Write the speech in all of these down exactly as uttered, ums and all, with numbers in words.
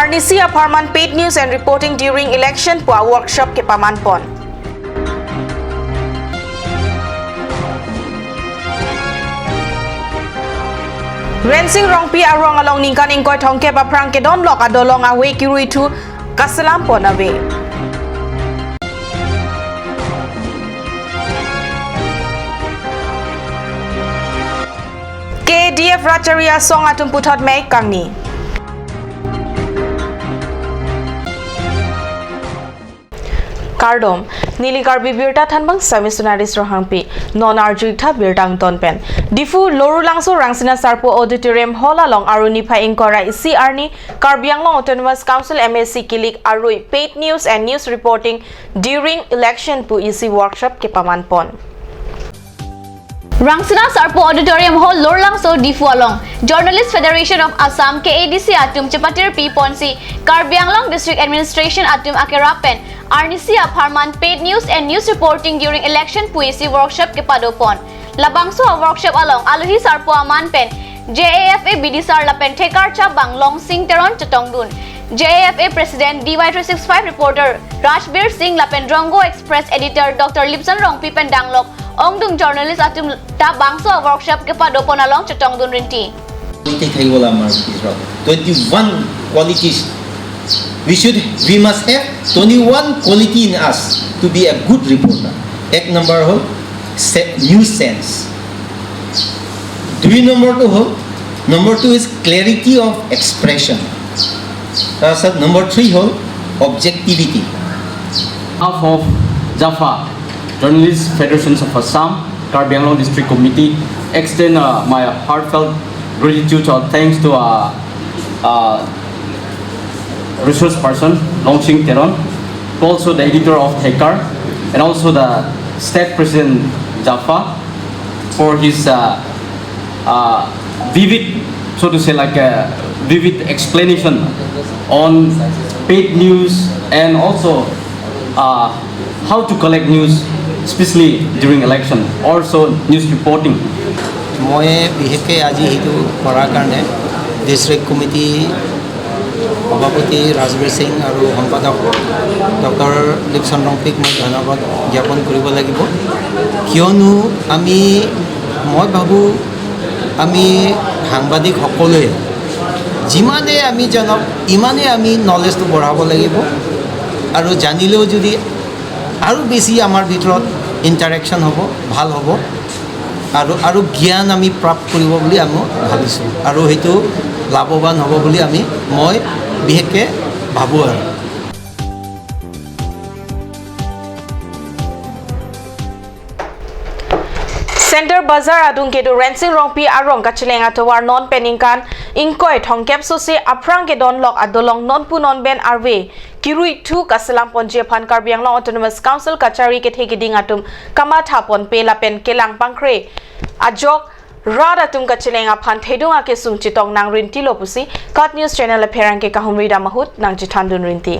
Arnisi apharman paid news and reporting during election pu a-workshop kepaman pon. Rensing Rongpi arong along ningkan ingkoi thomkep aphrang kedonlok adolong ave kirui thu kaselam pon ave. K A D F Rat Chari Asong atum puthot mei kangni. Kardom, neli Karbi Birta thanbang Sami Sunaris Rohangpi, non arju-ik tha birta angton pen. Diphu Lorulangso Rangsina Sarpo Auditorium Hall along Aru niphai ingkoi ra isi arni Karbi Anglong Autonomous Council M A C kilik arui paid news and news reporting during election pu isi workshop kepaman pon. Rangsina Sarpo Auditorium Hall, Lorulangso, Diphu along Journalist Federation of Assam, K A D C atum chepatirpi ponsi Karbi Anglong District Administration atum akerap pen arnisi apharman paid news and news reporting during election pu isi workshop kepado pon. Labangso a-workshop along alohi sarpo aman pen J A F A bidisar lapen thekar chabang Longsing Teron chetongdun, J A F A President D Y three six five reporter Rajbir Singh lapen Rongo Express editor Doctor Lipson Rongpi pen danglok ongdung journalist atum ta bangso a-workshop kepado pon along chetongdun rinti. Quality থাকিব লাগে আমাৰ ভিতৰত। Twenty one qualities. We should, we must have twenty one quality in us to be a good reporter. এক নম্বৰ হ'ল সে-, news sense। দুই নম্বৰটো হ'ল, number two is clarity of expression। তাৰপিছত নম্বৰ থ্ৰী হ'ল objectivity। Behalf of JAFA, Journalist Federations of Assam, Karbi Anglong District Committee, extend uh, my heartfelt gratitude or thanks to uh, uh, resource person Longsing Teron, also the editor of Thekar, and also the staff president JAFA for his uh, uh, vivid, so to say, like a vivid explanation on paid news and also uh, how to collect news, especially during election, also news reporting. মই বিশেষকৈ আজি সেইটো কৰাৰ কাৰণে district committee সভাপতি ৰাজবীৰ সিং আৰু সম্পাদক ডক্টৰ লিপচন ৰংপিক মই ধন্যবাদ জ্ঞাপন কৰিব লাগিব। কিয়নো আমি, মই ভাবোঁ, আমি সাংবাদিক সকলোৱে যিমানে আমি জানক, ইমানে আমি নলেজটো বঢ়াব লাগিব। আৰু জানিলেও যদি আৰু বেছি আমাৰ ভিতৰত ইণ্টাৰেকশ্যন হ'ব, ভাল হ'ব, আৰু, আৰু জ্ঞান আমি প্ৰাপ্ত কৰিব বুলি আমি ভাবিছোঁ, আৰু সেইটো লাভৱান হ'ব বুলি আমি, মই বিশেষকৈ ভাবোঁ আৰু। Center Bazar adung kedo Rensing Rongpi arong kacheleng atovar non pen ningkan ingkoi thomkep sosi aphrang kedonlok adolong nonpu nonben arve kirui thu kaselam ponji aphan Karbi Anglong Autonomous Council kachari kethe keding atum kamatha ponpe lapen kelang pangkre ajok rat atum kacheleng aphan thedung akesung chetong nang rintilo pusi KAT News Channel apherangke kahumri dam ahut nangchethandun rinti.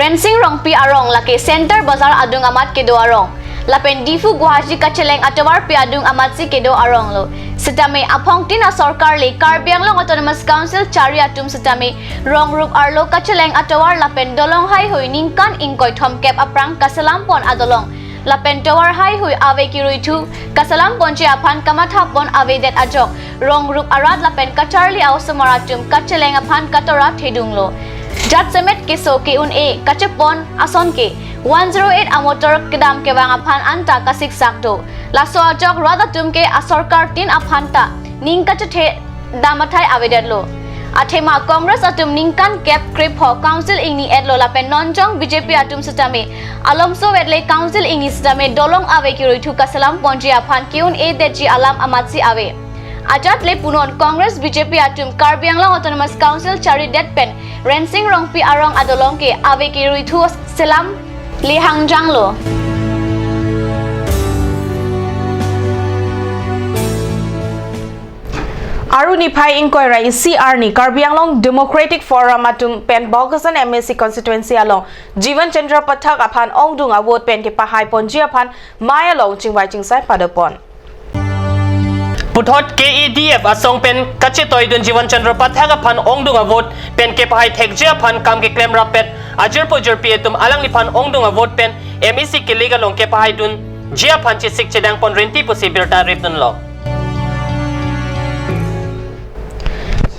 Rensing Rongpi arong lake Center Bazar adung amat kedo arong. Lapen Diphu Guwahati kacheleng atovarpi adung amatsi kedo arong lo. Sitame aphongtin asorkar le Karbi Anglong Autonomous Council chari atum sitame rong rup arlo kacheleng atovar lapen dolong haihui ningkan ingkoi thomkep aphrang kaselam pon adolong lapen tovar haihui ave kirui thu kaselam ponji aphan kamatha pon avedet ajok rong rup arat lapen kacharli a-osomar atum kacheleng aphan katora thedung lo. Jat semet keso ke-un-e kachepon ason ke one zero eight amotor kedam kevang aphan anta kasiksak do. Laso ajok rat atum ke asorkar tin aphan ta ning kachethe dam athai avedetlo. Athema Congress atum ningkan kep krepho Council ingni-etlo lapen nonjong B J P atum sitame alomso vetle Council ingni sitame dolong ave kirui thu kaselam ponji aphan ke-un-edetji alam amatsi ave. Ajat le punon Congress B J P atum Karbi Anglong Autonomous Council charidet pen Rensing Rongpi arong adolong ke ave kirui thu selam le hangjanglo. Aru niphai ingkoi ra isi arni Karbi Anglong Democratic Forum atum pen Bokajan M A C constituency along Jivan Chandra Pathak aphan ongdung a-vote pen kepahai ponji aphan mei along chingvai chingsai padopon. Puthot K A D F asong pen kachetoidun Jiwan Chandra Pathak aphan ongdung avote pen kepahai thekji aphan kam keklem rappet ajirpo jirpi atum alangliphan ongdung avote pen M A C kilik along kepahaidunji aphan chesik chedangpon rinti pusi birta ripdunlo.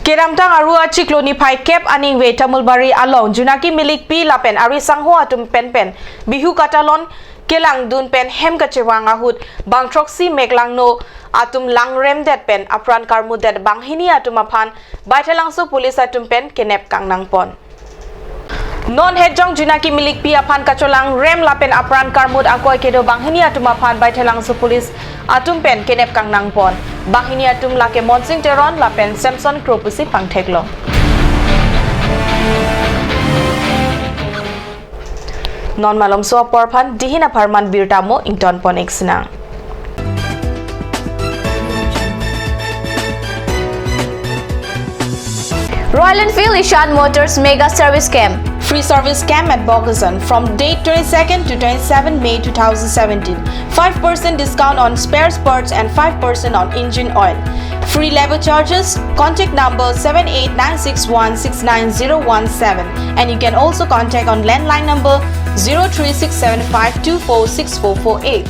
Kedamtang Aru achiklo niphai kep aningve Tamulbari along Junaki Milikpi lapen ari sangho atum penpen Bihu katalon kelangdun pen hem kachevang ahut bang throksi meklangno atum langremdet pen apran karmutdet banghini atum aphan Baithalangso police atum pen kenep kangnangpon. Non hetjong Junaki Milikpi aphan kacholangrem lapen apran karmut akoi kedo banghini atum aphan Baithalangso police atum pen kenep kangnangpon. Banghini atum lake Monsing Teron lapen Samson Kro pusi pangtheklo. Non malomso apor aphan dihin apharman birta mo ingtonpon-ik sinang. Royal Enfield Ishan Motors Mega Service Camp. Free service camp at Bokajan from date twenty-second to twenty-seven May two thousand seventeen. Five percent discount on spares parts and five percent on engine oil. Free labour charges. Contact number seven eight nine six one six nine zero one seven, and you can also contact on landline number zero three six seven five two four six four four eight.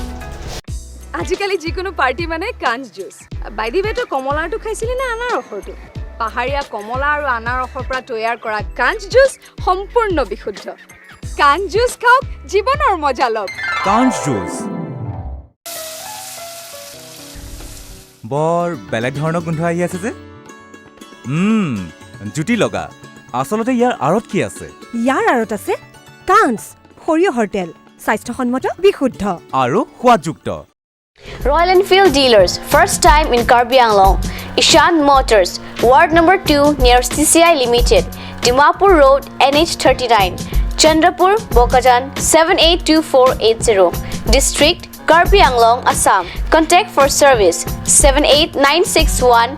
আজিকালি যিকোনো পাৰ্টি মানে কাঞ্চ juice. By the ৱে, তই কমলাৰটো খাইছিলি নে আনাৰসৰটো? পাহাৰীয়া কমলা আৰু আনাৰসৰ পৰা তৈয়াৰ কৰা কাঞ্চ জুচ সম্পূৰ্ণ বিশুদ্ধ। কাঞ্চ জুচ খাওক, জীৱনৰ মজা লওক। কাঞ্চ জুচ। বৰ বেলেগ ধৰণৰ গোন্ধ আহি আছে যে। উম, জুতি লগা। আচলতে ইয়াৰ আঁৰত কি আছে? ইয়াৰ আঁৰত আছে কাঞ্চ, সৰিয়হৰ তেল, স্বাস্থ্যসন্মত, বিশুদ্ধ আৰু সোৱাদযুক্ত। Royal Enfield dealers, first time in Karbi Anglong. Ishan Motors, Ward number two near C C I Limited, Dimapur Road, N H thirty-nine, Chandrapur, Bokajan, seven eight two four eight zero. District, Karbi Anglong, Assam. Contact for service, seven eight nine six one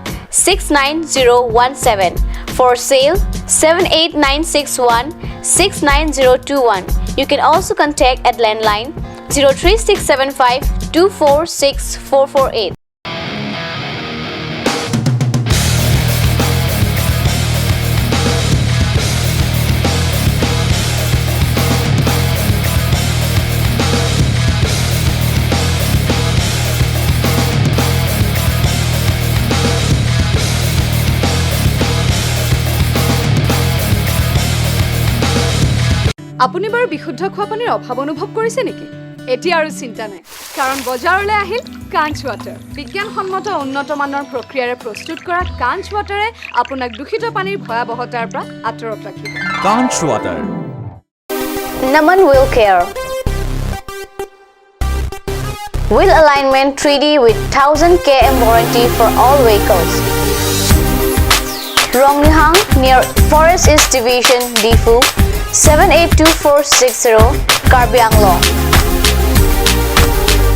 six nine zero one seven. For sale, seven eight nine six one six nine zero two one. You can also contact at landline zero three six seven five two four six four four eight. আপুনি বাৰু বিশুদ্ধ খোৱা পানীৰ অভাৱ অনুভৱ কৰিছে নেকি? এতিয়া আৰু চিন্তা নাই, কাৰণ বজাৰলৈ আহিল কাঞ্চ ৱাটাৰ। বিজ্ঞানসন্মত উন্নত মানৰ প্ৰক্ৰিয়াৰে প্ৰস্তুত কৰা কাঞ্চ ৱাটাৰে আপোনাক দূষিত পানীৰ ভয়াৱহতাৰ পৰা আঁতৰত ৰাখিব। কাঞ্চ water. Naman Wheel Care. Wheel alignment three D with thousand K M warranty for all vehicles. Rongnihang near Forest East Division, Diphu, seven eight two four six zero, Karbi Anglong.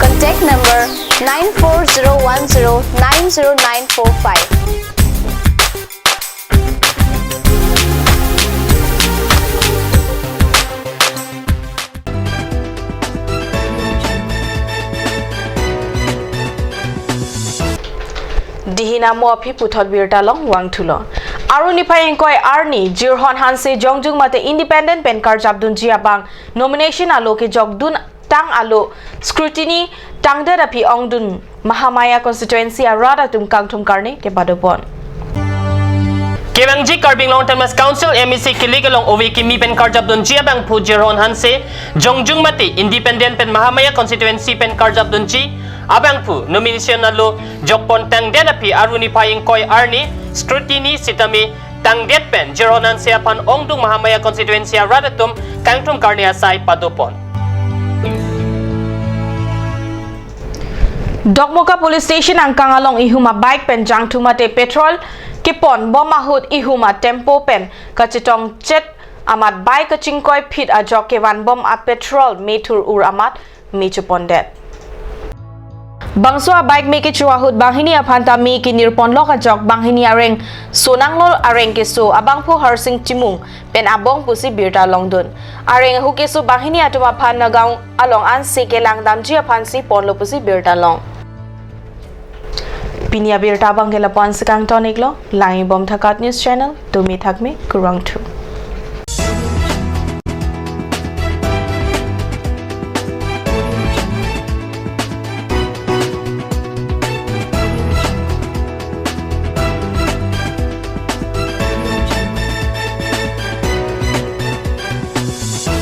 Contact number nine four zero one zero nine zero nine four five. Dihin amo aphi puthot birta along vangthulo. Aru niphai ingkoi arni Jirhon Hanse jongjung mate independent pen karjapdunji abang nomination alo kejokdun tang alo scrutiny tangdet aphi ongdun Mahamaya constituency arat atum kangthum karne kepadopon. Kevangji Karbi Anglong Autonomous Council M A C kilik along ove kimi pen karjapdunji abangphu Jirhon Hanse jongjung mate independent pen Mahamaya constituency pen karjapdunji abangphu nomination alo jokpon tangdet aphi aru niphai ingkoi arni scrutiny sitame tangdet pen Jirhon Hanse aphan ongdung Mahamaya constituency arat atum kangthum karne asai padopon. Dokmoka Police Station angkang along ihum a-bike pen jangthu mate petrol kepon bom ahut ihum a-tempo pen kachetongchet amat bike kachingkoi phit ajok kevan bom a-petrol methur ur amat me chopondet. Bangso a-bike me kecho ahut banghini aphan ta me kenirponlok ajok banghini areng sonangnol areng keso abangphu Harsing Timung pen abong pusi birta longdun. Areng ahu keso banghini atum aphan Nagaon along ansi kelang damji aphansi ponlo pusi birta long. Pini abirta abangke lapu-an si kangton-iklo. Langbom tha KAT News Channel, tumi thakmi, kurvangthu.